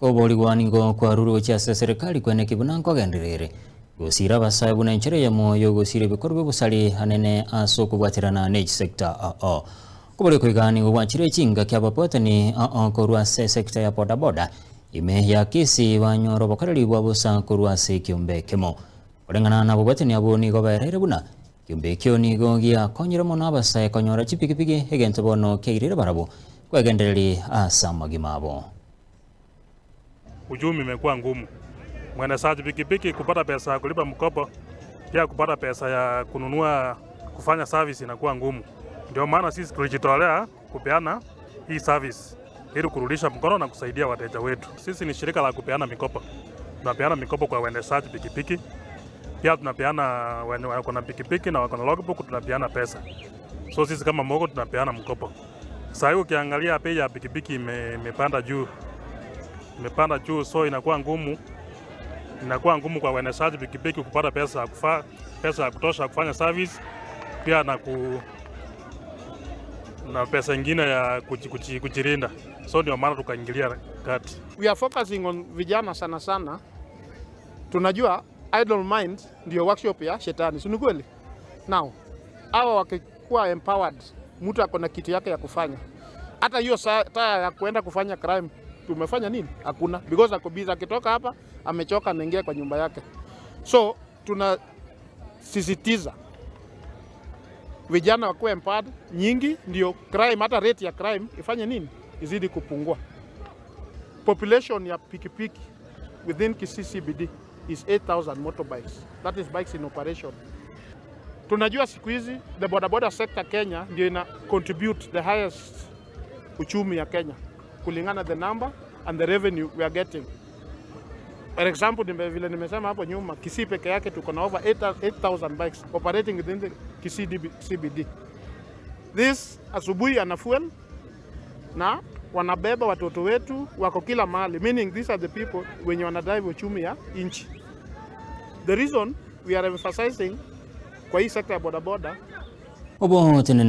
Koborigwa nigo kwarure gochia ase eserekari kweneki buna nkogenderere gosira abasae buna enchera eyemo yogosira ebikorwa bi'obosari anene ase okobwaterana ne chisector ao. Koboria koiga nigo gwachire chingaki ababwatani ao korwa ase esector ya bodaboda ime ya Kisii banyora obokoreri bwa bosa korwa ase ekiombe ekemo. Koreng'ana nabobwatani abwo nigo baereire buna ekiombe ekio nigo giakonyire mono abasae konyora chipigipigi egento bono kiairire barabwo kwegendereria ase amagima abo. Uchumi imekuwa ngumu. Mwendeshaji pikipiki kupata pesa ya kulipa mkopo, pia kupata pesa ya kununua kufanya service inakuwa ngumu. Ndio maana sisi tulijitolea kupeana hii service ili kurudisha mkono na kusaidia wateja wetu. Sisi ni shirika la kupeana mikopo. Tunapeana mikopo kwa waendeshaji pikipiki, pia tunapeana wenye wako na pikipiki na wako na logbook, tunapeana pesa. So sisi kama Mogo tunapeana mkopo. Sasa hivi ukiangalia bei ya pikipiki imepanda juu, imepanda juu, so inakuwa ngumu kwa waendeshaji pikipiki kupata pesa ya kutosha ya kufanya service pia na pesa ingine ya kujilinda, so ndio maana tukaingilia kati. We are focusing on vijana sana sana. Tunajua idle mind ndio workshop ya shetani, si ni kweli? Now hawa wakikuwa empowered, mtu ako na kitu yake ya kufanya, hata hiyo taa ya kuenda kufanya crime tumefanya nini? Hakuna, because ako busy. Akitoka hapa amechoka, anaingia kwa nyumba yake. So tunasisitiza vijana wakuwe empowered nyingi, ndio crime, hata rate ya crime ifanye nini, izidi kupungua. Population ya pikipiki within Kisii CBD is 8000 motorbikes. That is bikes in operation. Tunajua siku hizi the bodaboda sector Kenya ndio ina contribute the highest uchumi ya Kenya kulingana the number and the revenue we are getting. For example, vile nimesema hapo nyuma, Kisii peke yake tuko na over 8000 bikes operating within the Kisii DB, CBD. This asubuhi ana fuel na wanabeba watoto wetu wako kila mahali, meaning these are the people wenye wanadrive uchumi ya nchi. The reason we are emphasizing kwa hii sekta ya bodaboda Obo.